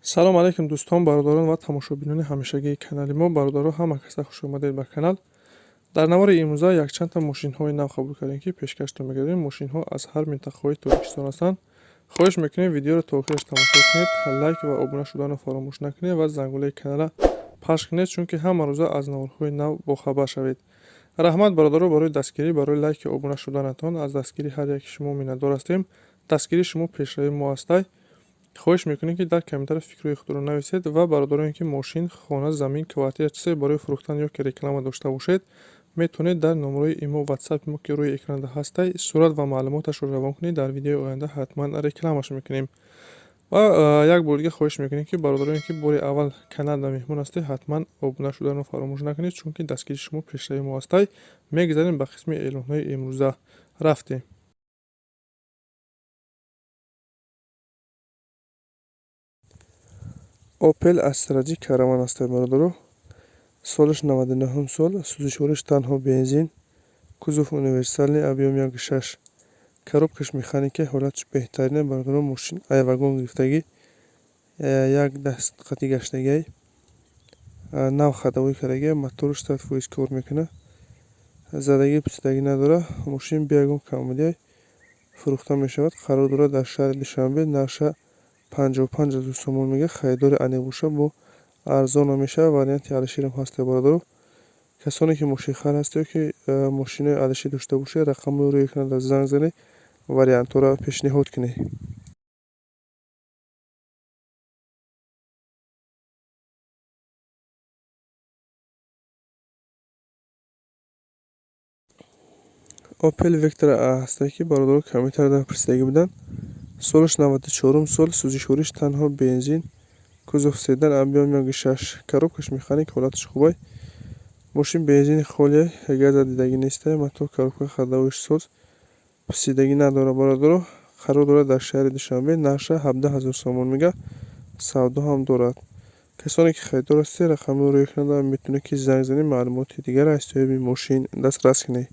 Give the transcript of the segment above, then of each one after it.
Салом алейкум, дӯстон, бародарон ва тамошобинони ҳамешагии канали мо. Бародаро, ҳама каса хуш омадед ба канал. Дар навори имрӯза якчандта мошинҳои нав қабул кардем, ки пешкаштон мегардем. Мошинҳо аз ҳар минтақаҳои Тоҷикистон ҳастанд. Хоҳиш мекунем, видеоро то охираш тамошо кунед, лайк ва обуна шуданро фаромӯш накунед ва зангулаи каналра пахш кунед, чунки ҳама рӯза аз наворҳои нав бохабар шавед. Раҳмат, бародаро, барои дастгирӣ, барои лайки обуна шуданатон. Аз дастгирии ҳар яки шумо миннатдор ҳастем. Дастгирии шумо пешравии мо ҳастай. Хоҳиш мекунем, ки дар комментария фикрҳои худро нависед ва бародароне, ки мошин, хона, замин, квартира, чизе барои фурӯхтан ё ки реклама дошта бошед, метавонед дар номерои имо, ватсапи мо, ки рӯи экранда ҳастай, сурат ва маълумоташро равон кунед. Дар видеои оянда ҳатман рекламаш мекунем. Ва як бор дига хоҳиш мекунем, ки бародароне, ки бори аввал каналда меҳмон ҳастед, ҳатман обуна шуданро фаромӯш накунед, чунки дастгирии шумо пешравии мо ҳастай. Мегузарем ба қисми эълонҳои имрӯза. Рафтем. Opel Astra G Caravan ҳастай, бародаро. Солаш 99 сол, сӯзишвориш танҳо бензин, кузов универсальный, объём 1,6, коробкаш механика, ҳолаташ беҳтарина, бародаро. Мошин ай вагон гирифтагӣ, як даст қати гаштагиай, нав ходовой кардагиай, мотораш 100% кор мекунад, задагӣ пусидагӣ надорад. Мошин бе ягон камбудиай фурӯхта мешавад. Қарор дорад дар шаҳри Душанбе. Нарша 55 000 сомон мега. Харидори аниқ боша, бо арзон мешавад. Варианти алиширам ҳаста, бародаро. Касоне ки мошинхар ҳастед ё ки мошинои алишир дошта бошед, рақамҳои рӯи экранда занг занед, вариантҳоро пешниҳод кунед. Opel Vectra ҳастае, ки бародаро комментарияда пурсидагӣ буданд. Солаш 94-ум сол, сӯзишвориш танҳо бензин, кузов седан, объём 1,6, коробкаш механик, ҳолаташ хубай. Мошин бензини холия, газа дидагӣ нестай, мотор, коробка, ходовойш соз, пусидагӣ надорад, бародаро. Қарор дорад дар шаҳри Душанбе. Нарша 17 000 сомон мега, савдо ҳам дорад. Касоне ки харидор ҳастед, рақамҳои рӯи экранда метавонед, ки занг занед, маълумоти дигарро аз соҳиби мошин дастрас кунед.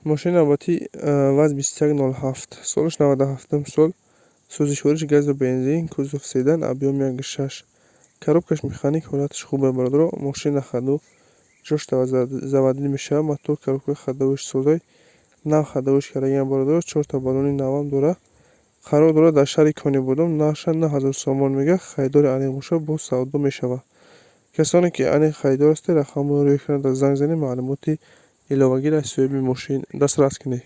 Мошини навбатӣ ВАЗ 2107, солаш 97-ум сол, сӯзишвориш газу бензин, кузов седан, объём 1,6, коробкаш механик, ҳолаташ хубе, бародаро. Мошин на ходу ҷошта заводил мешавад. Мотор, коробкаи ходовойш созай, нав ходовойш кардагиам, бародаро. Чорта баллони навам дорад. Қарор дорад дар шаҳри Конибодом. Нарша 9000 сомон мега. Харидори аниқ боша, боз савдо мешавад. Касоне ки аниқ харидор ҳастед, рақамҳои рӯи экранда занг занед, маълумоти иловагиро аз соҳиби мошин дастрас кунед.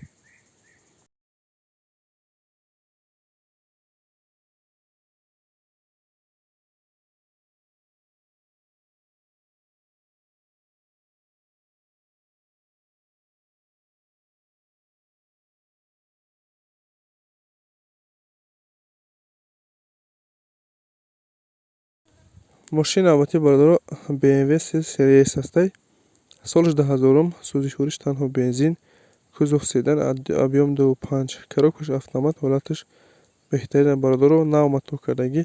Мошини навбатӣ, бародаро, BMW 3 Series ҳастай. Солаш 2000-ум, сӯзишвориш танҳо бензин, кузов седан, объём 2,5, коробкаш автомат, ҳолаташ беҳтарина, бародаро. Нав мотор кардагӣ,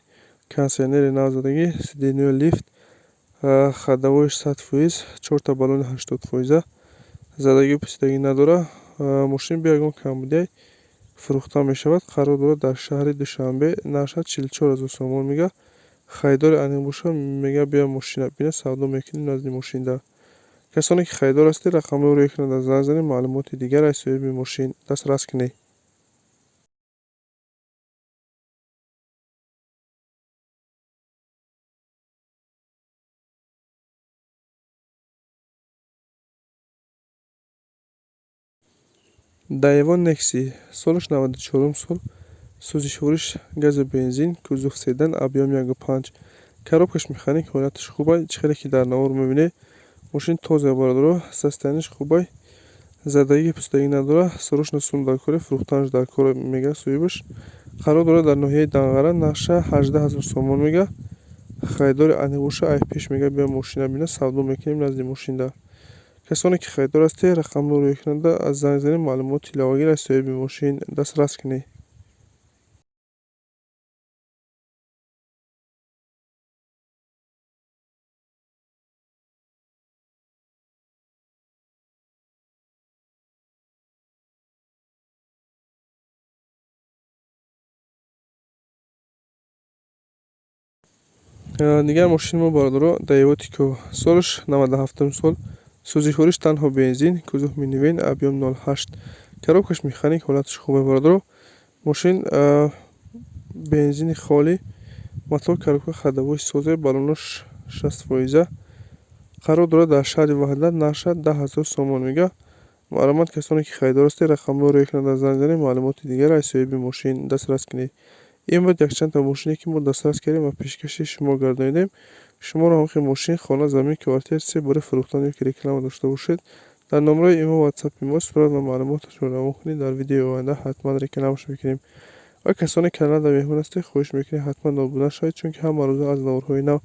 кондитсионери нав задагӣ, сиденьяи лифт, ходовойш 100%, чорта баллони 80%, задагӣ пусидагӣ надорад. Мошин бе ягон камбудиай фурӯхта мешавад. Қарор дорад дар шаҳри Душанбе. Нарша 44 000 сомон мега. Харидори аниқ боша, мега, биё мошина бина, савдо мекунем назди мошинда. Касоне ки харидор ҳастед, рақамҳои рӯи экранда занг занед, маълумоти дигарро аз соҳиби мошин дастрас кунед. Daewoo Nexia, солаш 94-ум сол, сӯзишвориш газу бензин, кузов седан, объём 1,5, коробкаш механик, ҳолаташ хубай. Чӣ хеле ки дар навор мебинед, мошин тоза, бародаро, состояниеш хубай, задагӣ пусидагӣ надорад. Срочно сум дар коре, фурӯхтанаш дар кор, мега соҳибаш. Қарор дорад дар ноҳияи Данғара. Нарша 18 000 сомон мега. Харидори аниқ боша, ай пеш мега, биё мошина бина, савдо мекунем назди мошинда. Касоне ки харидор ҳастед, рақамро рӯй кунанда аз занг занед, маълумоти иловагиро аз соҳиби мошин дастрас кунед. Дигар мошини мо, бародаро, Daewoo Tico, солаш 97 сол, сӯзишвориш танҳо бензин, кузов минивен, объем 0,8, коробкаш механик, ҳолаташ хубе, бародаро. Мошин бензини холӣ, мотор, коробка, ходовой созе, баллонош 60%. Қарор дорад дар шаҳри Ваҳдат, нархша 10 000 сомон мега. Маълумот, касоне ки харидор ҳастед, рақамҳоро рӯй кунанда занг занед, маълумоти дигарро аз соҳиби мошин дастрас кунед. Ин буд якчандта мошине, ки мо дастрас кардем ва пешкаши шумо гардонидем. Шуморо ҳамхел мошин, хона, замин, квартира се бораи фурӯхтан ё ки реклама дошта бошед, дар номраи имо, ватсапи мо сурат ва маълумоташро равон кунед. Дар видеои оянда ҳатман рекламашро мекунем. Ва касоне ки каналда меҳмон ҳастед, хоҳиш мекунем, ҳатман обуна шавед, чунки ҳама рӯза аз наворҳои нав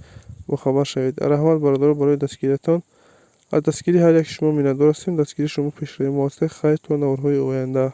бохабар шавед. Раҳмат, бародаро, барои дастгириятон. Аз дастгирии ҳар яки шумо миннатдор ҳастем. Дастгирии шумо пешравии мо ҳастед. Хайр, то наворҳои оянда.